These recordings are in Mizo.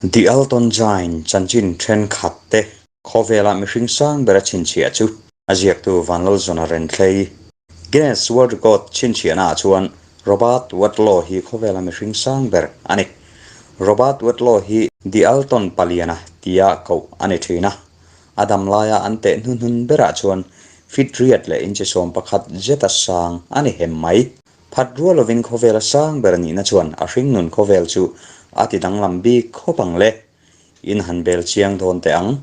The Alton Giant chanchin thenkhat te khawvela mihring sang bera chhinchhiah chu a ziaktu Vanlalzawna Renthlei. Guinness World Record chhinchhiahnaah chuan Robert Wadlow hi khawvela mihring sang ber a ni. Robert Wadlow hi The Alton paliana tia koh a ni thin a. A dam laia an teh hnuhnun berah chuan feet riat leh inchi 11 zeta sang a ni hem mai. Phat rual lovin khawvela sang ber nihna chuan a hringnun khawvel chu a ti danglam bik khawp ang le. In han bel chiang dawn teh ang.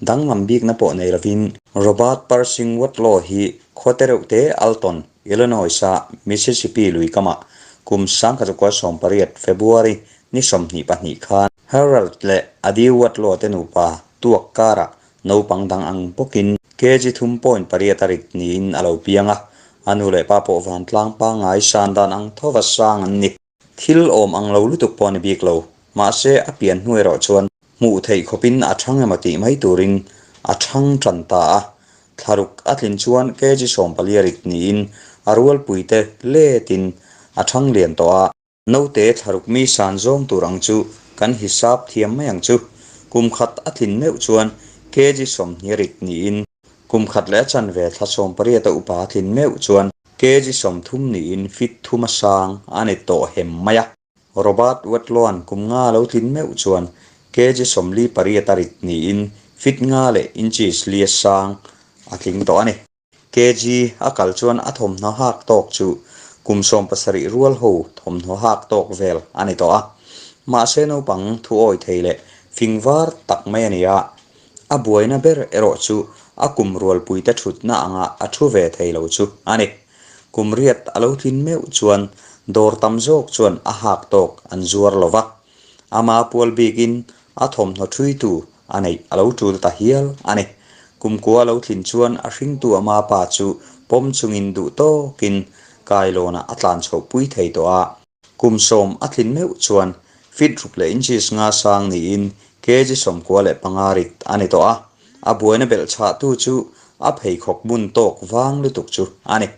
Danglam bikna pawh nei lovin Robert Pershing Wadlow hi khaw te reuh te Alton, Illinois-a Mississippi lui kamah kum 1918 February ni 22 khan Harold leh Adi Wadlow te nupa tuak karah Naupang dang ang bawkin kg thum point pariat a rit niin a lo piang a, a nu leh pa pawh vantlang pangngai san dan ang thova sang an ni. Thil awm ang lo lutuk pawh a ni bik lo, mahse a pian hnu erawh chuan hmuh theih khawpin a thang emaw tih mai turin a thang tan ta a. Thlaruk a tlin chuan kg 14 a rit niin a rualpuite letin a thang lian tawh a. Naute thlaruk mi san zawng tur ang chu kan hisap thiam mai ang chu. Kum khat a tlin meuh chuan kg 20 rit niin kum khat leh a chanve thla 18 a upa a tlin meuh chuan kg 30 niin feet thum a sang a ni tawh hem mai a. Robert Wadlow-a'n kum nga lo tlin meuh chuan kg 48 a rit niin feet nga leh inches li a sang a tling tawh a ni. Kg a kal chuan a thawmhnaw hak tawk chu kum 17 rual ho thawmhnaw hak tawk vel a ni tawh a. Mahse naupang thu awi thei leh fing var tak mai a ni a. A buaina ber erawh chu a kum rualpuite thutna anga a thu ve thei lo chu a ni. Kum riat a lo tlin meuh chuan dawr tam zawk chuan a hak tawk an zuar lo va. Ama pual bikin a thawmhnaw thuitu a neih a lo tul ta hial a ni. Kumkua lo tlin chuan a hringtu ama pa chu pawm chungin duh tawkin kailawnah a tlan chhoh pui thei tawh a. Kum 10 a tlin meuh chuan feet ruk leh inches nga sang niin kg 95 rit a ni tawh a. A buaina belh chhahtu chu a pheikhawk bun tawk vang lutuk chu a ni.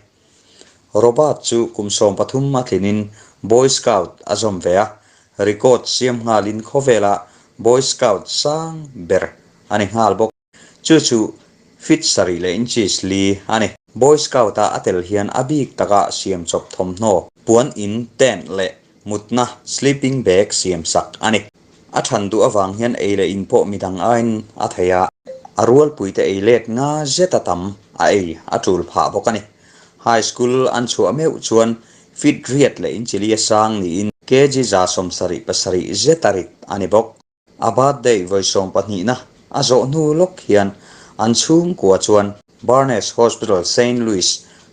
Robert chu kum 13 a tlinin Boy Scout a zawm ve a, record siam nghalin khawvela Boy Scout sang ber a ni nghal bawk. Chu chu feet sarih leh inches li a ni. Boy Scout-a a tel hian a bik taka siam chawp thawmhnaw, puan in, tent leh mutna, sleeping bag, siam sak a ni. A than duh avang hian ei leh in pawh midang aiin a thei a, a rualpuite ei let nga zeta tam a ei a tul phah bawk a ni. High school an chhuah meuh chuan feet riat leh inchi li a sang niin kg 77 zeta rit a ni bawk. A birthday vawi 12na a zawh hnu lawk hian an chhungkua chuan Barnes Hospital Saint Louis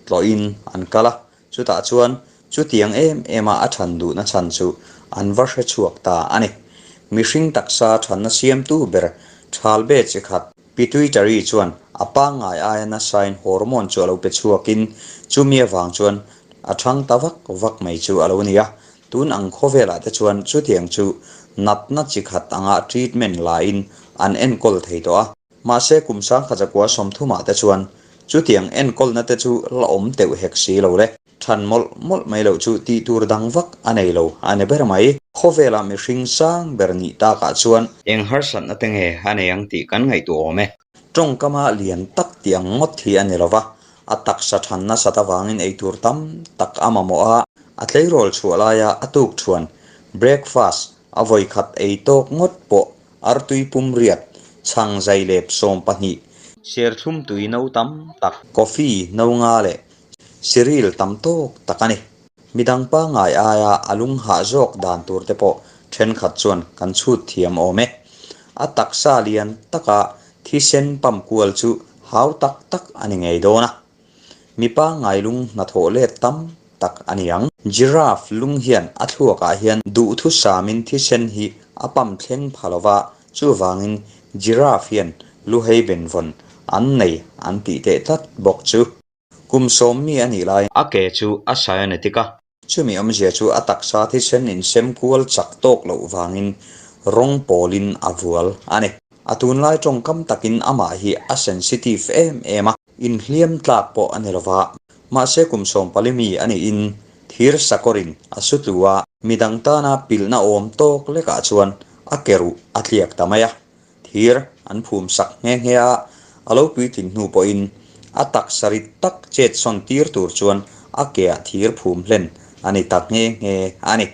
tlawhin an kal a, chutah chuan chutiang em ema a than duhna chhan chu an va hre chhuak ta a ni. Mihring taksa thanna siamtu ber Thalbe chi khat pituitary chuan a pangngai aia nasain hormone chu a lo pe chhuakin chumi avang chuan a thang ta vak vak mai chu a lo ni a. Tun ang khawvelah te chuan chutiang chu natna chi khat anga treatment lain an enkawl thei tawh a. Mahse kum 1930ah te chuan chutiang enkawlna te chu la awm teuh hek si lo le. Than mawlh mawlh mai loh chu tih tur dang vak a nei lo a ni ber mai. Khawvela mihring sang ber nih takah chuan eng harsatna te nge a nei ang tih kan ngaihtuah awm e. Tawngkama lian tak tih ang ngawt hi a ni lo va, a taksa than nasat avangin eitur tam tak a mamawh a, a tleirawl chhuah laia a tuk thuan breakfast a vawikhat ei tawk ngawt pawh artui pum riat, chhang zai lep 12, serthlum tui no tam tak, coffee no nga leh cereal tam tawk tak a ni. Midang pangngai aia a lung hah zawk dan tur te pawh thenkhat chuan kan chhut thiam awm e. A taksa lian taka thisen pump kual chu hau tak tak a ni ngei dawn a. Mi pangngai lung hnathawh let tam tak a ni ang. Giraffe lung hian a thluakah hian duhthusamin thisen hi a pump thleng pha lova, chuvangin giraffe hian luhei benvawn an nei an tih teh tlat bawk chu. Kum 10 mi a nih lai. A ke chu a cyanotic a. Chumi awmzia chu a taksa thisen insem kual chak tawk loh vangin rawng pawlin a vual a ni. A tunlai tawngkam takin amah hi a sensitive em em a. Inhliam tlak pawh a ni lova. Mahse kum 14 mi a niin thir sakawrin a su tlu a. Midang tana pilhna awm tawk lekah chuan a ke ruh a tliak ta mai a, thir an phum sak nghe nghe a, a lo puitlin hnu pawhin a taksa rit tak chet sawn tir tur chuan a keah thir phum hlen a ni ta nghe nghe a ni.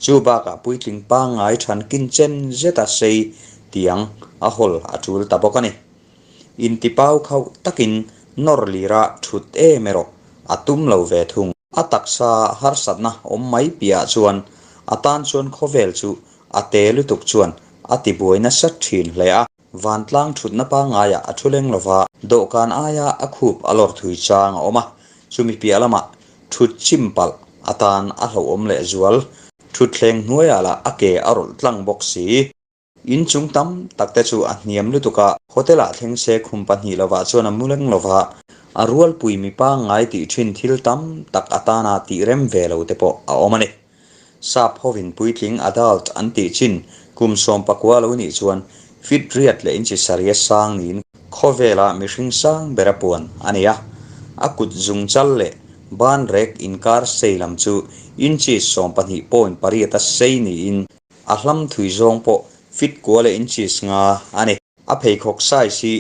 Chu bakah puitling pangngai than kin chen zeta sei tiang a hawl a tul ta bawk a ni. Intipau khauh takin nawr lira thut em erawh a tum lo ve thung. A taksa harsatna awm mai piahah chuan a tan chuan khawvel chu a te lutuk chuan a tibuai nasa thin hle a. Vantlang thutna pangaiah a thu leng lova, dawhkan aia a khup a lawr thui chang a awm a, chumi piah lamah thut chim palh atan a hlauhawm lehzual. Thutthleng hnuaiah lah a ke a rawlh tlang bawk si. In chung tam tak te chu a hniam lutuk a, hotel ah thleng se khum pahnih lovah chuan a mu leng lova, a rualpui mi pangngai tih thin thil tam tak atana tih rem ve lo te pawh a awm a ni. Sap hovin puitling adult an tih chin kum 19 lo nih chuan fit riat leh inchi saria sang niin khawvela mihring sang bera puan a ni a, a kut zung chal leh ban rek inkar sei lam chu inchi 12.8 a sei niin A hlam thui zawng pawh feet kua leh inches nga a ni. A pheikhawk size hi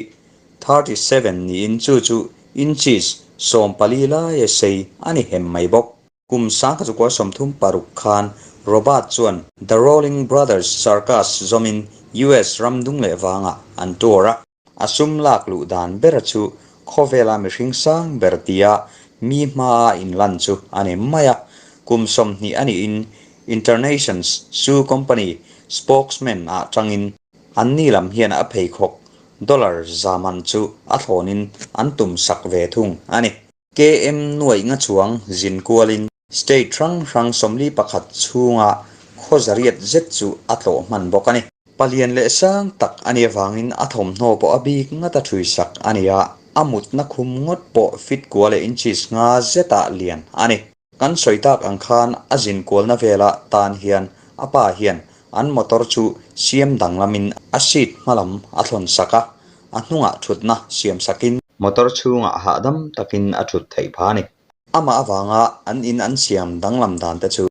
37 niin chu chu inches 14 laia sei a ni hem mai bawk. Kum 1936 khan Robert chuan The Rolling Brothers Circus zawmin US ram dung leh vangah an tour a. A sum lak luh dan bera chu khawvela mihring sang ber tia mi hmaa inlan chu a ni mai a. Kum 20 a niin Internations Shoe Company spokesman ah tangin anni lam hian a pheikhawk dollar za man chu a thlawnin an tum sak ve thung a ni. KM nuaih nga chuang zin kualin state hrang hrang 41 chhunga khaw zariat zet chu a tlawh hman bawk a ni. Palian leh sang tak a nih avangin a thawmhnaw pawh a bik ngata thui sak a ni a, a mutna khum ngawt pawh fit kua leh inches nga zetah lian a ni. Kan sawi tak ang khan a zin kualna vela tan hian a pa hian an motor chu siam danglamin a seat hmalam a thlawn sak a, a hnungah thutna siam sakin motor chhungah hahdam takin a thut theih phah a ni. Amah avanga an in an siam danglam dan te chu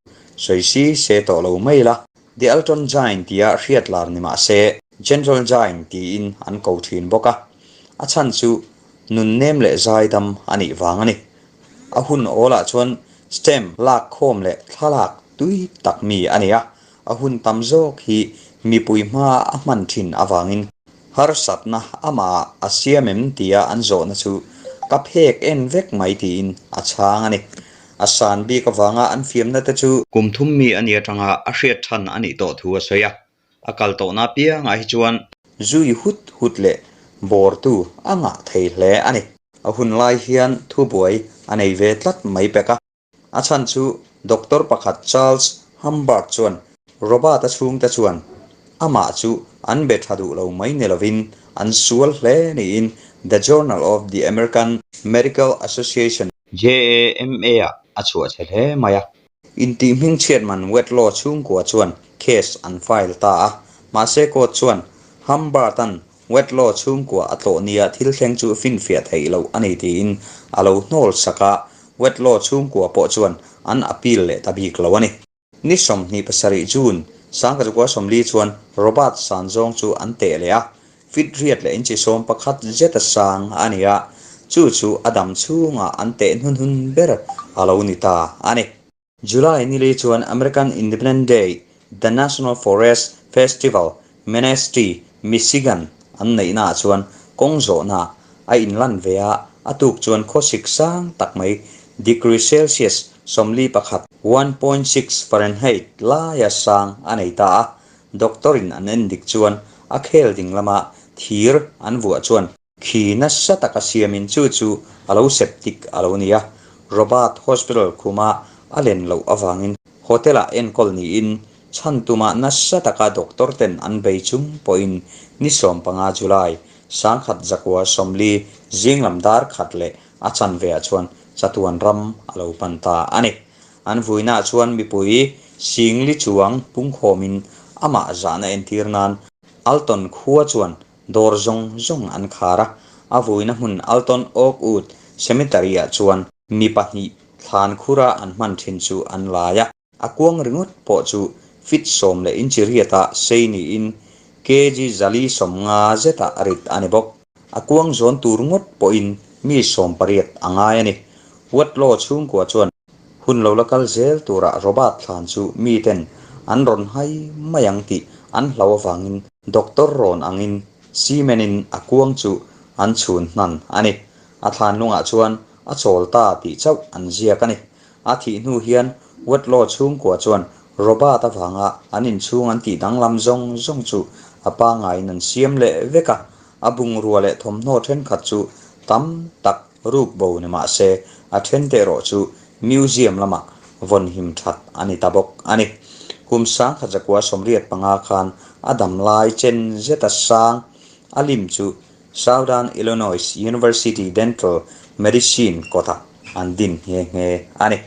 sawi si se tawh lo mai la. The Alton Giant tia hriat lar ni mah se Gentle Giant tiin an ko thin bawk a, a chhan chu nun nem leh zaidam a nih vang a ni. A hun awlah chuan stamp lak khawm leh thlalak tui tak mi a ni a, a hun tam zawk hi mipui hmaa a hman thin avangin harsatna amah a siam em tia an zawhna chu ka phek en vek mai tiin a chhang a ni. A san bik avanga an fiamna te chu kum thum mi a ni atanga a hriat than a nih tawh thu a sawi a, a kal tawhna piangah hi chuan zui hut hut leh bawrtu a ngah thei hle a ni. A hun lai hian thubuai a nei ve tlat mai pek a. A chhan chu doctor pakhat Charles Humbard chuan Robert-a chhungte chuan amah chu an be tha duh lo mai ni lovin an sual hle niin The Journal of the American Medical Association, JAMA, ah a chhuah chhe hle mai a. Intih hmingchhiat man Wetlaw chhungkua chuan case an file ta a, mahse court chuan Humbard-a'n Wetlaw chhungkua a tlawh nia thil thleng chu finfiah theih loh a ni tiin a lo hnawl sak a, Wetlaw chhungkua pawh chuan an appeal leh ta bik lo a ni. Ni 27 June, 1940 chuan Robert Sanzawng chu an teh leh a, feet riat leh inchi 11 zeta sang a ni a, chu chu a dam chhungah an teh hnunhnun ber a lo ni ta a ni. July ni li chuan American Independence Day, The National Forest Festival, Manistee, Michigan an neihnaah chuan kawng zawhna a inlan ve a, a tuk chuan khawsik sang tak mai degree Celsius 41, 1.6 Fahrenheit, laia sang a nei ta a, Doctor-in an en dik chuan a khel ding lama thir an vuah chuan khi nasa taka siamin chu chu a lo septic a lo ni a. Robert Hospital khuma a len loh avangin hotel-ah enkawl niin chhan tuma nasa taka doctor ten an bei chung pawhin ni 15 July 1940 zinglam dar khat leh a chanveah chuan chatuan ram a lo pan ta a ni. An vuinaah chuan mipui singli chuang pungkhawmin amah zahna entir nan Alton khua chuan dawr zawng zawng an khar a, a vuina hmun Alton Oakwood Cemetery-ah chuan mi pahnih thlan khura an hman thin chu an lai a, a kuang ringawt pawh chu Feet sawm leh inchi riata sei niin kg 450 zeta rit a ni bawk. A kuang zawn tur ngawt pawhin mi 18 a ngai a ni. Whitelaw chhungkua chuan hun lo la kal zel turah Robert thlan chu miten an rawn hai mai ang tih an hlau avangin doctor rawn angin cement in a kuang chu an chhun hnan a ni. A thlan lungah chuan a chawl ta tih chauh an ziak a ni. A thih hnu hian Whitelaw chhungkua chuan Robert avanga an inchhung an tih danglam zawng zawng chu a pangaiin an siam leh vek a, a bungrua leh thawmhnaw thenkhat chu tam tak ruk bo ni mah se a then te erawh chu museum lamah vawn him that a ni ta bawk a ni. Kum 1985 khan a dam lai chen zeta sang a lim chu Southern Illinois University Dental Medicine kawtah an din nghe nghe a ni.